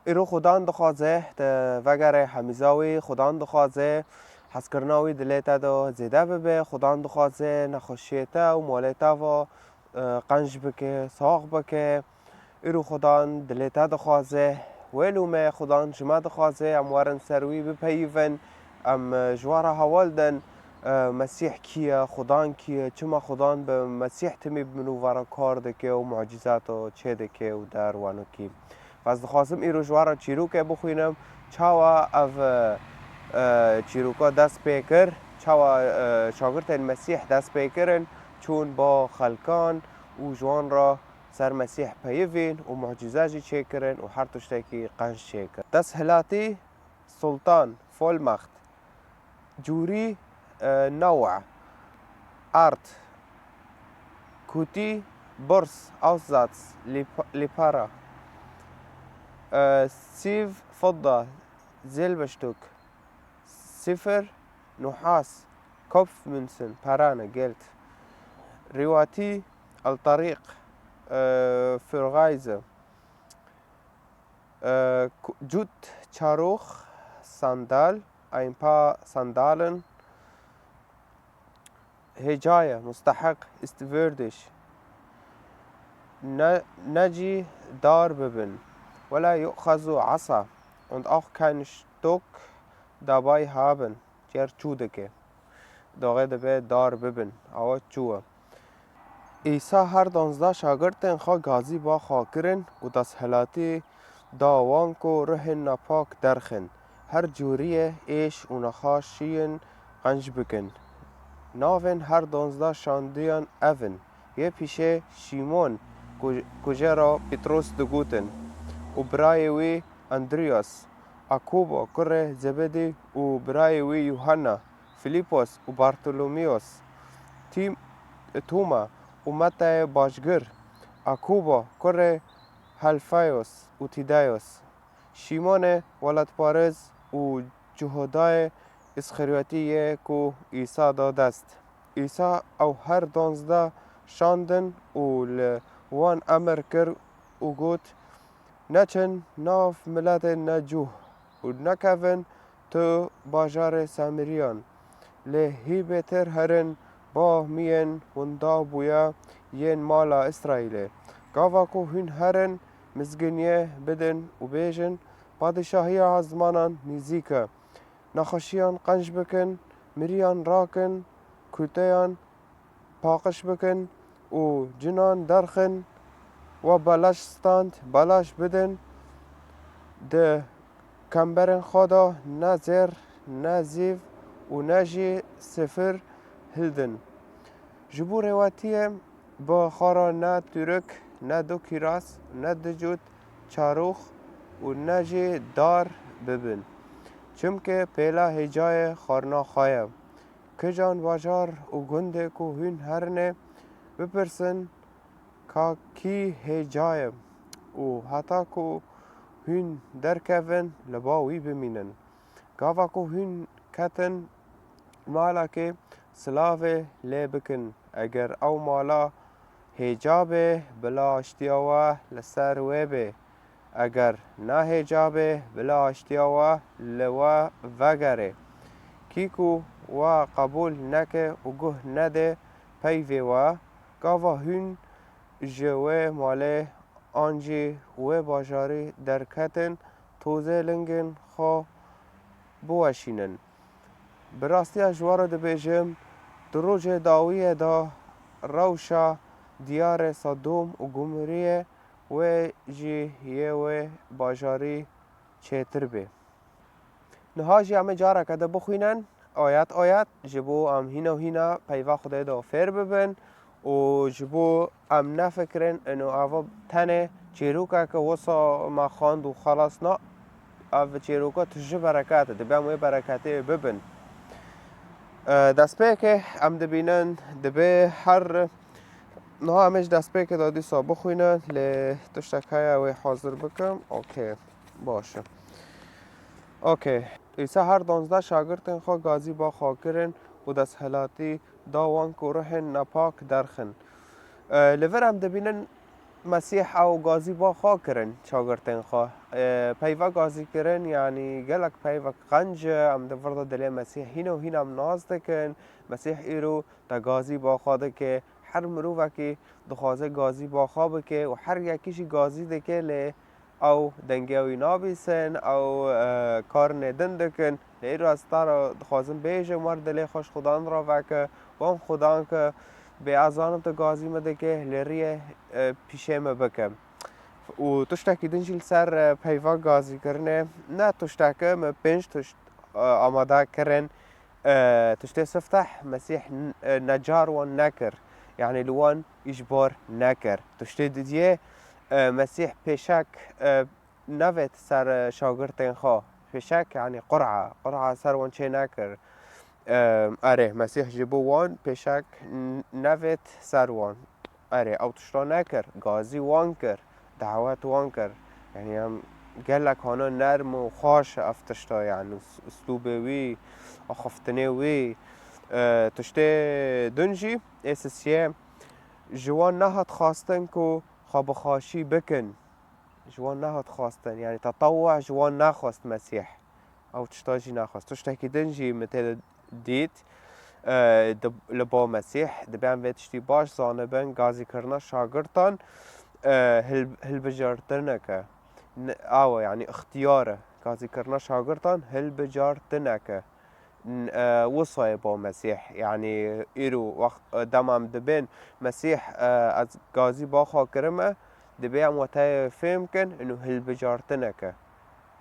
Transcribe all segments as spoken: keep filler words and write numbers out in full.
Îro Xudan dixwaze te vegere hemîza wî, Xudan dixwaze hezkirina wî dilê te de zêde bibe, Xudan dixwaze nexweşiyê te û malê te va, e, qenc bike, sax bike. Îro Xudan dilê te dixwaze, wê lûme Xudan ji me dixwaze, em werin ser wî bipeyivin, em, e, ji we re heval din, e, Mesîh kî ye, Xudan kî ye, çima Xudan bi Mesîh timî bi mirovara kar dike û mucîzat çê dike û der wanokî. Ez dixwazim îro ji we re çîrokê bixwînim, çawa ev, e, e, çîroka dest pê kir, çawa, e, şagirtên Mesîh dest pê kirin, çûn ba xelkan û ji wan re ser Mesîh peyivîn û mucîze jî çêkirin û her tiştekî qenc çêkir. Desthilatî, sultan, Vollmacht, cûrî, e, نوع, art, kutî, Burs, Aufsatz, lîp-, lîpara, e, sîv, فضة, Silberstück, sifir, nuhas, Kopfmünzen, perane, Geld, rîwatî, الطريق, e, Führreise, e, ku-, cut, çarûx, sandal, ein paar Sandalen, hêcaye, musteheq, ist würdig, ne, ne jî dar bibin, ولا يؤخذ عصا, und auch keinen Stock dabei haben, cer çû dike. Doxê dibe dar bibin, awa çû e. Îsa her donzdeh şagirtên xwe gazî ba xwe kirin û desthilatî da wan ku ruhên napak derxin, her cûriyê êş û nexweşiyên qenc bikin. Navên her donzdeh şandiyan ev in: yê pîşê Şîmon, ku, ku jê re Pîtros digotin, û birayê wî Andriyas, Yakobo kurê Zebedî û birayê wî Yuhanna, Filîpos û Bartolomîos, Tîm-, Toma û Meteyê başgir, Yakobo kurê Helfayos û Tîdayos, Şîmonê welatparêz û Cihudayê Îsxeryotî yê ku Îsa da dest. Îsa ew her donzdeh şandin û li wan emir kir û got, Neçin nav miletên necûh û nekevin tu bajarê Samiriyan, lê hî bêtir herin ba miyên windabûya yên mala Îsraîlê. Gava ku hûn herin mizginiyê bidin û bêjin, Padîşahiya ezmanan nîzîk e. Nexweşiyan qenc bikin, miriyan rakin, kuteyan paqij bikin û cinan derxin, we belaş stand, belaş bidin, di kemberên xwe de ne zêr, ne zîv û ne jî sifir hildin. Ji bo rêwetiyê bi xwe re ne tûrik, ne du kîras, ne du cût çarûx û ne jî dar bibin. Çimkî pêla hêcayê xwarina xwe ye. Kijan bajar û gundê ku hûn herinê, bipirsin, ka kî hêca ye û heta ku hûn derkevin, li ba wî bimînin. Gava ku hûn ketin malekê, silavê lê bikin. Eger ew mala hêca be, bila aştiya we li ser wê be. Eger nehêca be, bila aştiya we li we vegere. Kî ku we qebûl neke û guh nede peyvê we, gava hûn ji wê malê an jî wê bajarî derketin, tozê lingên xwe biweşînin. Bi rastiya ji we re dibêjim, di rojê dawiyê de rewşa diyarê Sedom û Gomoriyê wê jî yê wê bajarî çêtir bê. Niha jî em ê careke din bixwînin, ayet ayet, ji bo em hîna û hîna peyva Xwedê de fêr bibin û ji bo em nefikirin, ino ava tenê çîrokeke wisa me xwend û xelas na, ev çîroka tije bereket e, dibe em wê bereketê bibin. E, destpêkê em dibînin, dibe her, niha em ê ji destpêkê de dîsa bixwînin, lê tiştek heye wê hazir bikim. Okey, baş e. Okey. Îsa her donzdeh şagirtên xwe gazî ba xwe kirin û desthilatî da wan ku ruhên nepak derxin. E, li vir em dibînin Mesîh ew gazî ba xwe kirin şagirtên xwe. E, peyva gazî kirin, yanî gelek peyvek qenc e, em di vir de dilê Mesîh hîn û hîn em nas dikin. Mesîh îro te gazî ba xwe dike. Her mirovekî dixwaze gazî ba xwe bike û her yekî jî gazî dike, lê ew dengê wî nabîsin, ew, e, karnê din dikin. Lê îro ez te re dixwazim bêjim, wer dilê xwe ji Xudan re veke, wan Xudan ke bê ez zanim tu gazî min dike, lê riyê, e, pîşê min bike. Û tiştekî din jî li ser, e, peyva gazîkirinê, ne tişteke, min pênc tişt, e, amade kirin. E, tiştê sifteh, Mesîh n-, e, necar wan nekir. Yanî li wan îcbar nekir. Tiştê didiyê, e, Mesîh pêşek, e, nevêt ser, e, şagirtên xwe. Pêşek, yanî qur'a, qur'a ser wan çê nekir. E, erê, Mesîh ji bo wan pêşek n-, nevêt ser wan. Erê, ew tişta nekir, gazî wan kir, dawet wan kir. Yanî em gelek hana nerm û xweş ev tişta, yanî us-, uslûbê wî, axiftinê wî. E, tiştê din jî, ê sisiyê, ji wan nehat xwestin ku xwe bi xweşî bikin. Ji wan nehat xwestin. Yanî tetewwe ji wan nexwest Mesîh. Ew tişta jî nexwest. Tiştekî din jî min tê de dît, e, di, li ba Mesîh, dibe em vê tiştî baş zanibin, gazîkirina şagirtan, e, hil-, hilbijartinek e. N-, awe, yanî ixtiyar e. Gazîkirina şagirtan hilbijartinek e. N-, e, wisa ye ba Mesîh. Yanî îro wext, e, dema em dibên Mesîh, e, ez gazî ba xwe kirime, dibê em weteyê fêm kin, ino hilbijartinek e.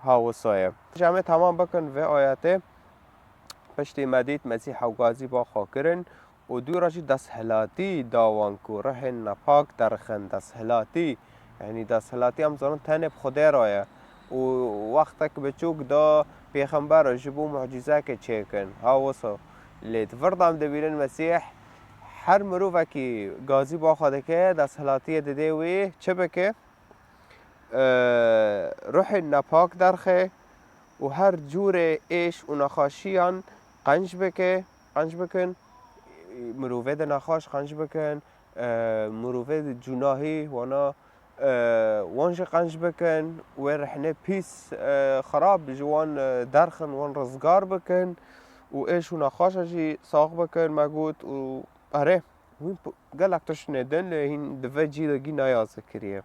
Ha wisa ye. Ji em ê temam bikin vê ayetê. Piştî me dît Mesîh ew gazî ba xwe kirin û dû re jî desthilatî da wan ku rihên nepak derxin desthilatî. Yanî desthilatî em zanin tenê bi Xwedê re ye. Û wextek biçûk da pêxember ji bo mucîzeke çêkin. Ha wisa. Lê di vir de em dibînin Mesîh her mirovekî gazî ba xwe dike, desthilatiyê didê wî çi bike? E, ruhên nepak derxe û her cûrê êş û nexweşiyan qenc bike, qenc bikin, mirovê de nexweş qenc bikin, e, mirovê de cûnahî wana, e, wan jî qenc bikin, wê rihne pîs, e, xirab ji wan, e, derxin, wan rizgar bikin û êş û nexweşa jî sax bikin, me got û erê. Hûn p-, gelek tiştine din, lê hîn di vê cî de gî naya zikiriye.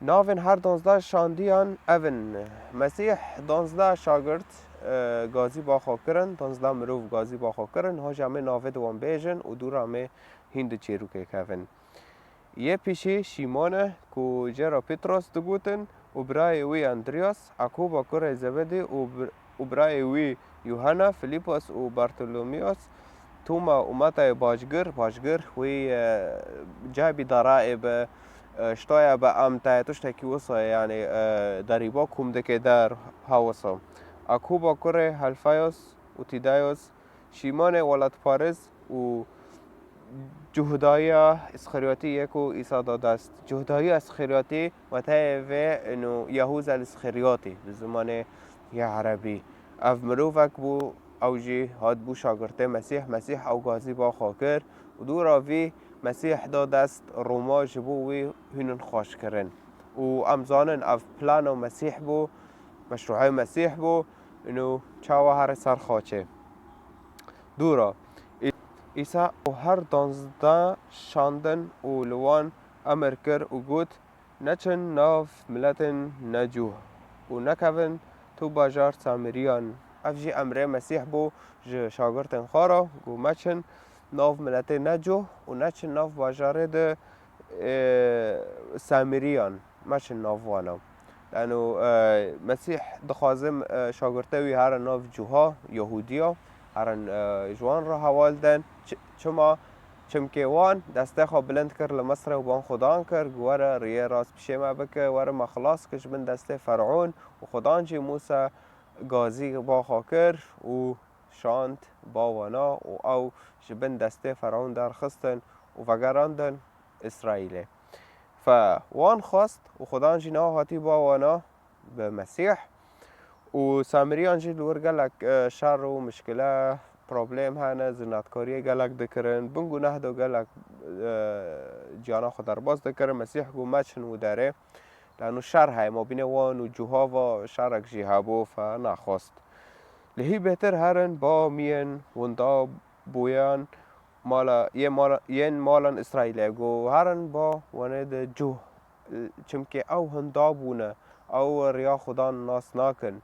Navên her donzdeh şandiyan ev in. Mesîh donzdeh şagirt, e, gazî ba xwe kirin, donzdeh mirov gazî ba xwe kirin. Hoca me navê di wan bêjin û dûra me hîn di çêrûkê kevin. Yê pîşî Şîmon e, ku jê re Petros digotin, û birayê wî Andreas, Yakuba kurê Zebedî û bir-, û birayê wî Yuhanna, Filîpos û Bartolomîos, Toma û Matayê bacgir, bacgir wî, e, cayê bî darayê bi, e, ştaya bi em te tiştekî wisa ye, yanî, e, derîba kum dike der ha wisa. Yakuba kurê Helfayos û Tîdayos, Şîmonê welatparêz û Cuhdaya Îsxeryotî yê ku Îsa da dest. Cuhdaya Îsxeryotî weteyê vê ino Yahûza Îsxeryotî bi zimanê ya erebî. Ev mirovek bû, ew jî hat bû şagirtê Mesîh. Mesîh ew gazî ba xwe kir û dûra vî Mesîh da dest Roma ji bo wî hûnin xweş kirin. Û em zanin ev plano Mesîh bû, meşruhê Mesîh bû, ino çawa here ser xaçê. Dûra. Î-, Îsa û her donzdeh şandin û li wan emir kir û got, Neçin nav miletên necûh û nekevin tu bajar Samiriyan. Ev jî emrê Mesîh bû ji şagirtên xwe re, got, Meçin nav miletê necûh û neçin nav bajarê de, e, Samiriyan. Meçin nav wana. Lano, e, Mesîh dixwaze, e, şagirtê wî herin nav cuha, Yahûdiya, herin, e, ji wan re heval den. Çi-, çima? Çimkê wan destê xwe bilind kir li Misrê û ban Xudan kir, got, Were riyê rast pişê me bike, were me xilas ke ji bin destê Fer'ûn. Û Xudan jî Mûsa gazî ba xwe kir û şand ba wana û ew ji bin destê Fer'ûn derxistin û vegerandin Îsraîlê. Fe wan xwest û Xudan jî niha hatî ba wana bi Mesîh. Û Samiriyan jî li wir gelek, e, şer û mişkile problem hene, zinatkariyê gelek dikirin, bin guneh do gelek, e, ciyana xwe derbas dikirin. Mesîh got, meçin û derê. Lano şer heye mabînê wan û cuhava şerek jî hebû, fe nexwest. Li hî bêtir herin ba miyên winda bûyan mala, yê mala, yên malan Îsraîlê got, herin ba wanê di cuh, çimkê ew hinda bûne, ew riya Xudan nas nakin.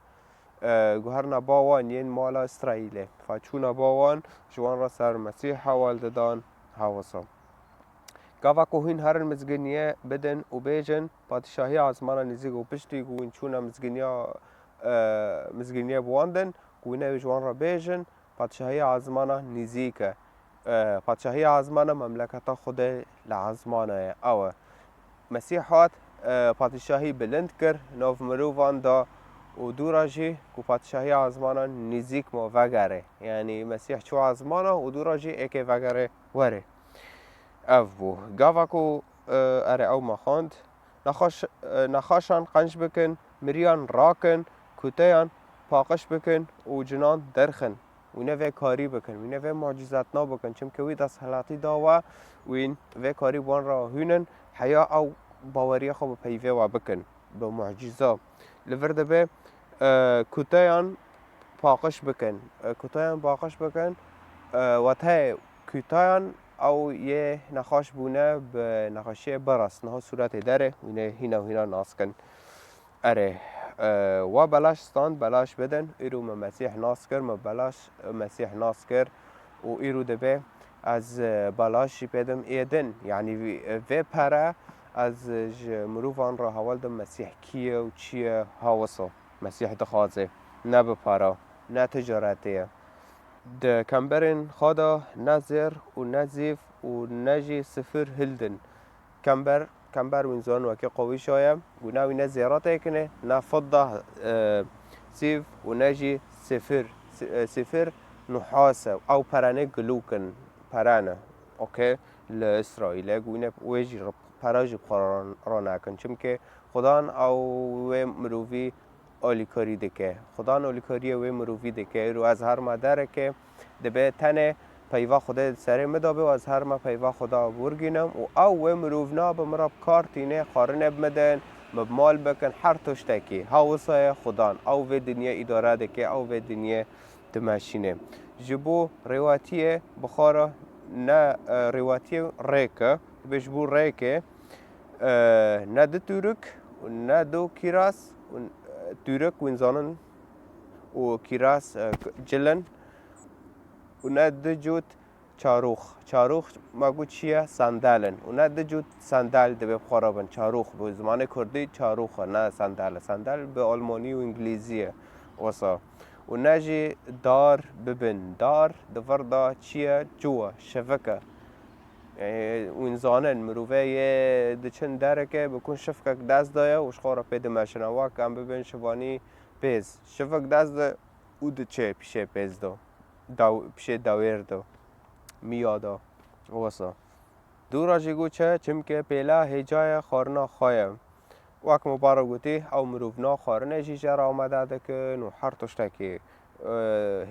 E, got, herina ba wan yên mala Îsraîlê. Fa çûna ba wan, ji wan re ser Mesîh hewal didan, hewisa. Gava ku hûn herin mizgîniyê bidin û bêjin, Padîşahî azmana nîzîk û piştî ku hûn çûna mizgîniya, e, mizgîniyê bi wan din, ku hûn ew ji wan re bêjin, Padîşahî azmana nîzîk e. E, Padîşahî azmana memleketa Xwedê li azmana ye. Ew e. Mesîh hat, e, padîşahî bilind kir, nav mirovan da û dûra jî ku padîşahî azmana nîzîk ma vegere. Yanî Mesîh çû azmana û dûra jî êkê vegere were. Ev bû. Gava ku, e, erê ew me xwend. Nexweş-, e, nexweşan qenc bikin, miriyan rakin, kuteyan paqij bikin û cinan derxin. Wîne vê karî bikin, wîne vê mucîzatna bikin. Çimkî wî desthilatî da we, wîn vê karî bi wan re hûnin, heya ew baweriya xwe bi peyvê we bikin, bi mucîza. Li vir dibe, e, kuteyan paqij bikin. E, kuteyan paqij bikin, e, wate kuteyan ew yê nexweş bûne bi nexweşiyê biras. Niha sûretê derê, wîne hîna hîna nas kin. Erê, e, wa belaş stand, belaş bidin. Îro me Mesîh nas kir, me belaş Mesîh nas kir û îro dibe ez, e, belaş jî pê dim êdin. Yanî vî-, vê pere ez ji mirovan re hewal dim Mesîh kî ye û çi ye, hawisa. Mesîh dixwaze, ne bi para, ne ticaretê ye. Di kemberên xwe de ne zêr û ne zîv û ne jî sifir hildin. Kember, kember wîn zon wekî qewîşa ye. Wîna wî ne zêra têkine, ne fidda, e, sîv û ne jî sifir. Si-, e, sifir nuhas e. Ew perene gilûk in, perene. Okey? Li Îsraîlê wîne wê jî re-, pera jî bi xwe re, re nakin. Çimkî Xudan ew wê mirovî alîkarî dike. Xudan alîkariyê wê mirovî dike. Îro ez herma dereke, dibe tenê peyva Xwedê di serê min de be û ez herma peyva Xweda wergînim û ew wê mirov nabe min re bi kar tîne, xwarinê bi min din, min bi mal bikin, her tiştekî. Ha wisa ye Xudan. Ew vê dinyê îdare dike, ew vê dinyê dimeşîne. Ji bo rêwatiyê bi xwe re ne, e, rêwatiyê rêk e. Dibe ji bo rêkê, e, ne du tûrik û ne du kîras û, e, tûrik wîn zanin û kîras, e, cil in û ne du cût çarûx. Çarûx me got çi ye? Sandal in. Û ne du cût sandal dibe bi xwe re bin. Çarûx bi zimanê kurdî çarûx e, ne sandal e. Sandal bi almanî û îngilîzî ye. Wisa. Û ne jî dar bibin. Dar di vir de çi ye? Cû e, şivik e. E, wîn zanin, mirovê yê diçin dereke, bi kun şivkek dest de ye û ji xwe re pê dimeşine. Wek em bibin şivanî pêz. Şivik dest de û diçe pişê pêz de. Daw-, pişê dawêr de. Miya de. Wisa. Dûra jî got çi? Çimkî pêla hêcayê xwarina xwe ye. Wek min bare gotî, ew mirov na xwarinê jî jê re amade dikin û her tiştekî, e,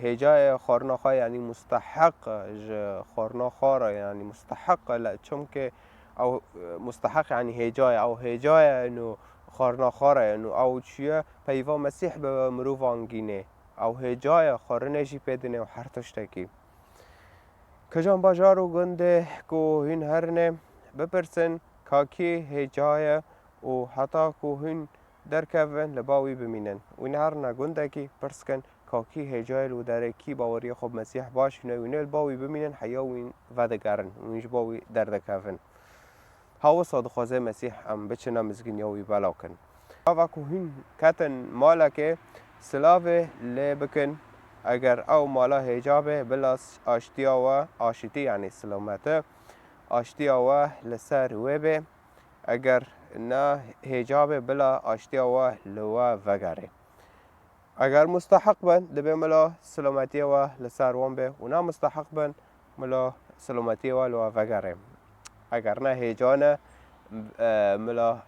hêcayê xwarina xwe, yanî musteheq e ji xwarina xwe re, yanî musteheq e, le-, çimkî ew, e, musteheq, yanî hêcayê, ew hêcayê û xwarina xwe re û ew çûye peyva Mesîh bi mirovan gînê. Ew hêcayê xwarinê jî pê dinê û her tiştekî. Kijan bajar û gundê ku hûn herine, bipirsin, ka kî hêcayê û heta ku hûn derkevin, li ba wî bimînin. Wîn herine gundekî, pirs kin, ka kî hêcayê li wî derê, kî baweriyê xwe bi Mesîh baş hîne, wînê li ba wî bimînin, heya wîn vedigerin, wîn ji ba wî derdikevin. Ha wisa dixwaze Mesîh em biçine mizgîniya wî bela kin. Gava ku hûn ketin malekê, silavê lê bikin. Eger ew mala hêca be, bila aştiya we, aşitî, yanî silameti, aştiya we li ser wê be. Eger ne hêca be, bila aştiya we li we vegere. Eger musteheq bin, dibe mila silametiyê we li ser wan be û ne musteheq bin, mila silametiyê we li we vegere. Eger ne hêca ne, e, mila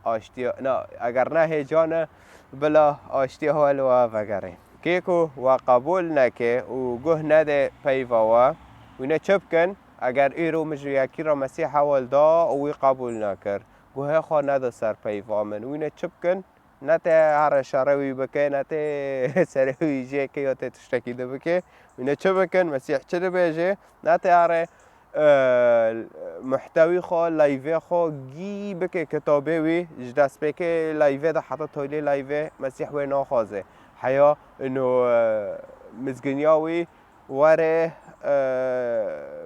aştiya, na, eger ne hêca ne, bila aştiya we li we vegere. Kê ku we qebûl neke û guh nede peyva we, wîne çi bikin? Eger îro min ji yekî re Mesîh hewl da û wî qebûl nekir, guhê xwe nede ser peyva min, wîne çi bikin? Ne tê here şerê wî bike, ne tê serê wî jê ke ya tê tiştekî di bike. Wîne çi bikin? Mesîh çi dibêje? Ne tê here, e, muhtewî xwe, leyvê xwe gî bike kitabê wî. Ji destpêkê leyvê de heta tolê leyvê Mesîh wê naxwaze. Heya ino, e, mizginiya wî were, e,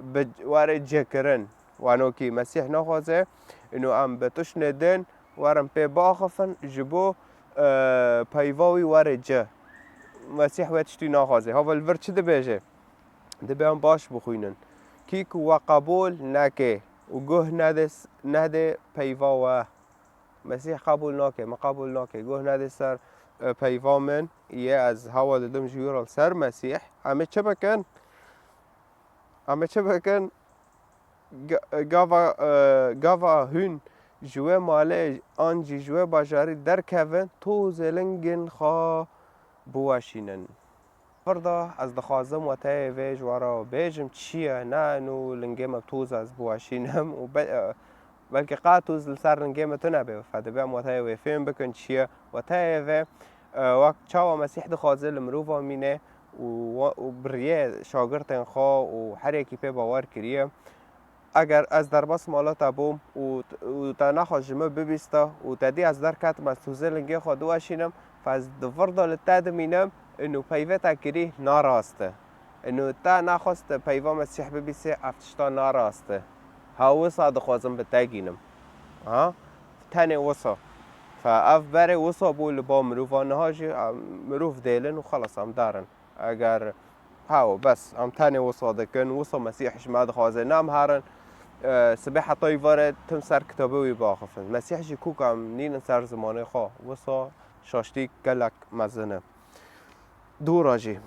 bi, were cêkirin. Wano kî Mesîh naxwaze ino em bi tiştê din werin pê biaxifin ji bo, e, peyva wî were ci. Mesîh wê tiştî naxwaze. Hava li vir çi dibêje? Dibe em baş bixwînin. Kî ku we qebûl neke û guh nede, nede peyva we. Mesîh qebûl nake, me qebûl nake. Guh nede ser, e, peyva min, yê ez hewa didim ji wî re li ser Mesîh. Em ê çi bikin? Em ê çi bikin? Ga-, gava, e, gava hûn ji wê malê an jî ji wê bajarî derkevin, tozê lingên xwe biweşînin. Vir de ez dixwazim weteyê vê ji we re bêjim çi ye, ne ino lingê me bi toz ez biweşînim û be-, e, belkî qet toz li ser lingê me tune bê. Fe dibe em weteyê wê fêm bikin çi ye. Weteyê vê, e, wek çawa Mesîh dixwaze li mirovan mîne û wa-, û bi riyê şagirtên xwe û her yekî pê bawer kiriye. Eger ez derbas mala te bûm û, û te nexwest ji min bibîsta û te dî ez derketim, ez tozê lingê xwe diweşînim, fe ez di vir de li te dimînim, ino peyvê te kirî narast e. Ino te nexwest peyva Mesîh bibîsê, ev tişta narast e. Ha wisa dixwazim bi te gînim. Ha? Tenê wisa. Fe ev berê wisa bû li ba mirovan, niha jî, em, mirov dêlin û xelas em darin. Eger, hawo, bes, em tenê wisa dikin, wisa Mesîh ji me dixwaze, ne em herin, e, sibê heta îvarê tim ser kitabê wî biaxifin. Mesîh jî ku em nînin ser zimanê xwe, wisa şaştî gelek mezin e. Dû re jî.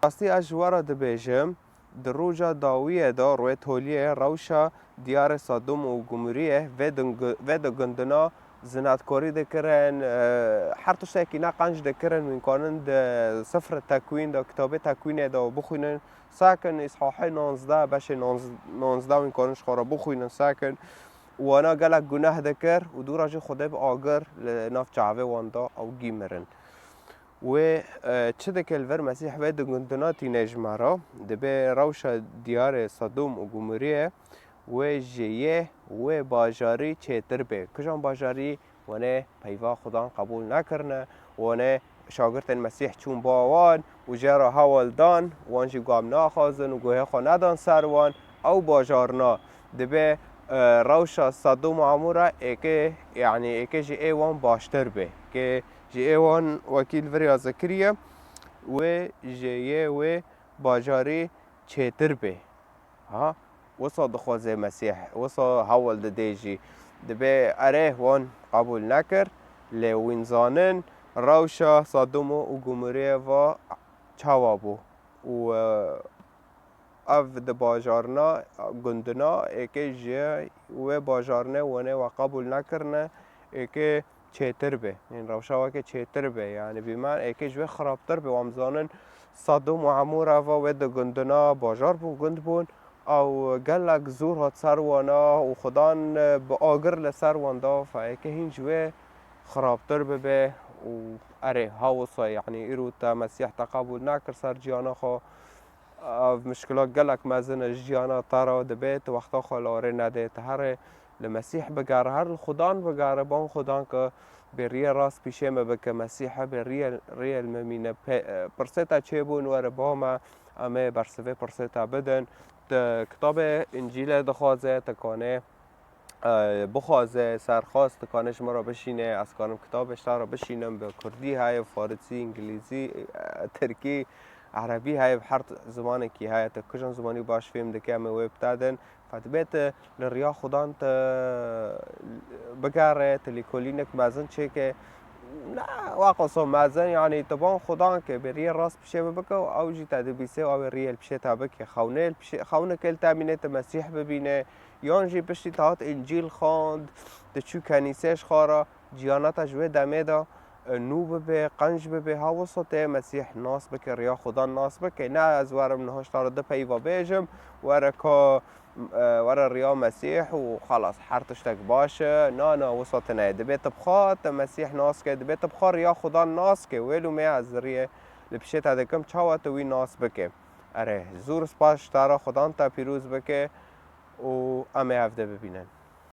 Rastî ez ji we re dibêjim, di roja dawiyê de, rûyê toliyê, rewşa diyarê Sedûm û Gumûriyê vê ding-, vê du gundina zinetkarî dikirin, e, her tiştekî ne qenc dikirin, wîn kanin di sifrê tekwîn de, kitabê tekwînê de bixwînin, sekin, Îshahê nonzdeh, beşê nonz-, nonzdeh wîn kanin ji xwe re bixwînin, sekin. Wana gelek guneh dikir û dûra jî Xwedê bi agir li nav çavê wan da, ew gî mirin. Wê, e, çi dike li vir Mesîh vê du gundina tîne ji me re? Dibê rewşa diyarê Sedûm û Gumûriyê wê ji yê wê bajarî çêtir bê. Kijan bajarî? Wanê peyva Xudan qebûl nekirine, wanê şagirtên Mesîh çûn ba wan û jê re hewl dan, wan jî guh naxwazin û guhê xwe nedan ser wan. Ew bajarna dibê, e, rewşa Sedûm û Emûra êkê, yanî êkê ji ê wan baştir bê. Kê ji ê wan wekî li vir ya zikiriye, wê ji yê wê bajarî çêtir bê. Ha? Wisa dixwaze Mesîh, wisa hewl didê jî. Dibê erê wan qebûl nekir, lê wîn zanin rewşa Sedûm û Gumûriyê va çawa bû. Û, e, ev di bajarina, gundina, êkê ji wê bajarine wanê we qebûl nekirine, êkê çêtir be. Yanî rewşa weke çêtir be. Yanî bîman êkê ji wê xirabtir be. Wan zanin Sedûm û Emûra va wê du gundina bajar bûn, gund bûn. Ew gelek zor hat ser wana û Xudan bi agir li ser wan da. Fe êkê hîn ji wê xirabtir bibe û erê, ha wisa, yanî îro te Mesîh te qebûl nekir ser ciyana xwe. Ev mişkila gelek mezin e ji ciyana te re, dibe tu wexta xwe li orê nedê, tu herê li Mesîh bigere, her li Xudan bigere, ban Xudan ke bê riyê rast pîşê me bike, Mesîh e bê riyê, riyê li me mîne. Pe-, pirsê te çêbûn, were ba me, em ê bersivê pirsê te bidin. Tu kitabê Încîlê dixwaze, tu kanê e, bixwaze, serxwest dikane ji me re bişîne, ez kanim kitabê ji te re bişînim, bi kurdî heye, farisî, îngilîzî, e, tirkî, erebî heye, bi her t-, zimanekî heye, te kijan zimanî baş fêm dike, em ê wê bi te din. Fe dibê tu li riya Xudan tu bigere, tu lêkolînek mezin çêke. Ne, waqasa mezin, yanî tu ban Xudan ke, bê riyê rast pişê me bike û ew jî te dibîse û ew ê riyê li pişê te bike. Xewnê li pişê, xewneke li te mîne, tu Mesîh bibîne. Yan jî piştî te hat Încîl xwend, tu çû kenîsê ji xwe re, ciyana te ji wê demê de, e, nû bibe, qenc bibe, ha wisa tê Mesîh nas bike, riya Xudan nas bike. Ne ez werim niha ji te re du peyva bêjim, were ka, e, were riya Mesîh û xelas her tiştek baş e. Na, na, wisa tine ye. Dibê tu bi xwe te Mesîh nas ke, dibê tu bi xwe riya Xudan nas ke. Wê lûmê ez riyê li pişê te dikim, çawa tu wî nas bike. Erê, zûr spas ji te re, Xudan te pîroz bike û em ê hevde bibînin.